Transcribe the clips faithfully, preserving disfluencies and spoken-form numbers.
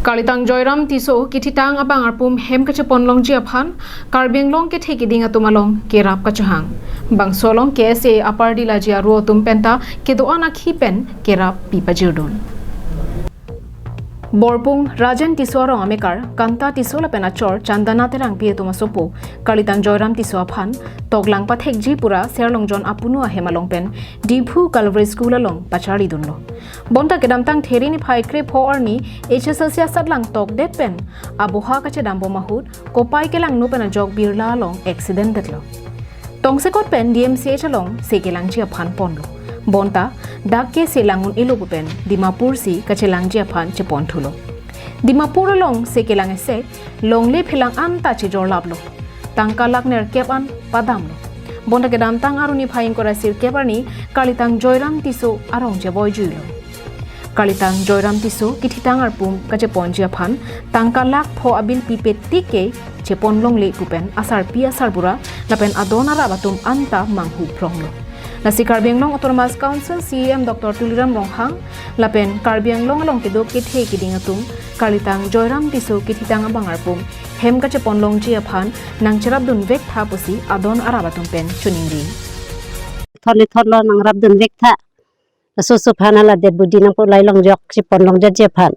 Kalitang Joyram Tisso kithitang abang arpum hem kacheponlongji aphan Karbi Anglong kethe kiding atum along kerap kachehang. Bangso along K S A Upper Dilaji aro atum penta kedo-an akhi pen kerap pi pajirdun. Borpung Rajen Tisso arong amekar Kanta Tisso lapen achor Chandana Terangpi atum asopo Kalitang Joyram Tisso aphan toklang pathekji pura Serlongjon apunu ahem along pen Diphu Calvary School along pacharlidunlo. Bonta kedamtang Theri niphai krepho arni H S L C asatlang tokdet pen aboha kachedambom ahut kopai kelangno pen ajok birla along accident detlo. Tongsekot pen D M C H along se kelangji aphan ponlo. Bonta dak ke se lang un-elo pu pen Dimapur si kachelangji aphan cheponthulo. Dimapur along se kelang esek longle phelang anta chejorlaplo. Tangka lakh nerkep an padamlo. Bonta kedamtang Arni phai ingkoi ra sirkep arni Kalitang Joyram Tisso arong chevoi juilo. Kalitang Joyram Tisso kithitang arpum kacheponji aphan tangka lakh pho abil pipe tik ke cheponlongle pu pen asarpi asarbura lapen adon arap atum anta manghu phronglo. Lasi Karbi Anglong Autonomous Council C E M Doctor Tuliram Ronghang lapen Karbi Anglong along kedo kethe kiding atum Kalitang Joyram Tisso kithitang abang arpum hem kacheponlongji aphan nangcherapdun vektha pusi adon arap atum pen choningri. Thorle thorlo nangrapdun vektha. Laso so aphan hala dead body nangpo lailong jok cheponlongji aphan.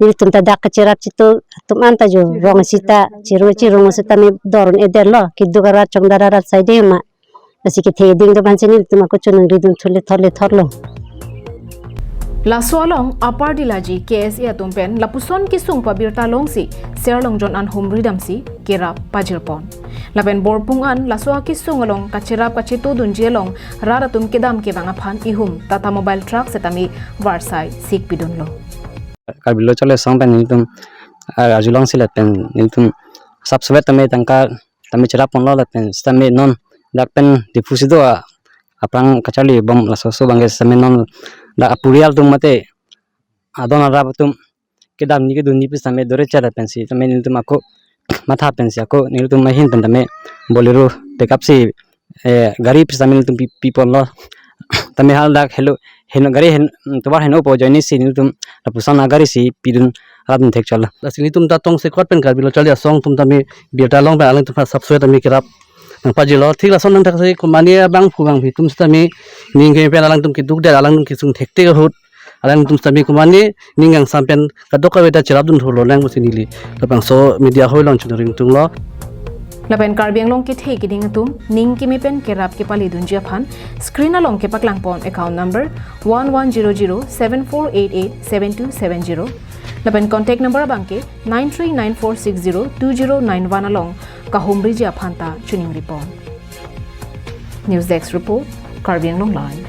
Nelitum ta dak kacherap chitu atum anta jo rong sita chirung chirung sita me dor un-edetlo keduk arat chongdar arat saide ma. Lasi kethe kiding do aphan si nelitum ako choningridun thule thorle thorlo. Laso along Upper Dilaji K S A atum pen lapuson kesung pabirta longsi Serlongjon an humri damsi kerap pajirpon. Lapen Borpung an laso akesung along kacherap kachetodunji along rat atum kedam kevang aphan ihum Tata Mobile Truck setame varsai sikpidunlo. Karbi Lo Charli Asong pen nelitum arjulongsi lapen nelitum sap sowet tame tangka tame cherapponlo lapen sitame non dak pen Diphu si do a- aphrang kacharlibom laso so abangke sitame non dak apurial atum mate adon arap atum kedamji kedunji pu sitame dore chara pensi tame nelitum ako matha pensi ako nelitum ahin pen tame Bolero pickup si eh, gari pu sitame nelitum pi- piponlo tame hal dak helo heno gari hen tovar heno po ajoine si nelitum lapuson agari si pidun rapdun thekchotlo. Lasi nelitum ta tongsekot pen Karbi Lo Charli Asong atum tame birta long pen alangtum aphan sap sowet tame kerap nangpajirlo. Thik lason nangthaksi komatne abangphu abangphi atum sitame ning keme pen alangtum kedukdet alangtum kesung thekthek ahut alangtum sitame komatne ning kangsam pen kadokave ta cherapdun thurlo lang pusi neli labangso media hoi along choningri ingtunglo. Lapen Karbi Anglong kethe kiding atum ning keme pen kerap kepalidunji aphan screen along kepaklangpon account number one one zero zero seven four eight eight seven two seven zero lapen contact number abangke nine three nine four six zero two zero nine one along kahumriji aphan ta choningripon. News Desk Report, Karbi Anglong Live.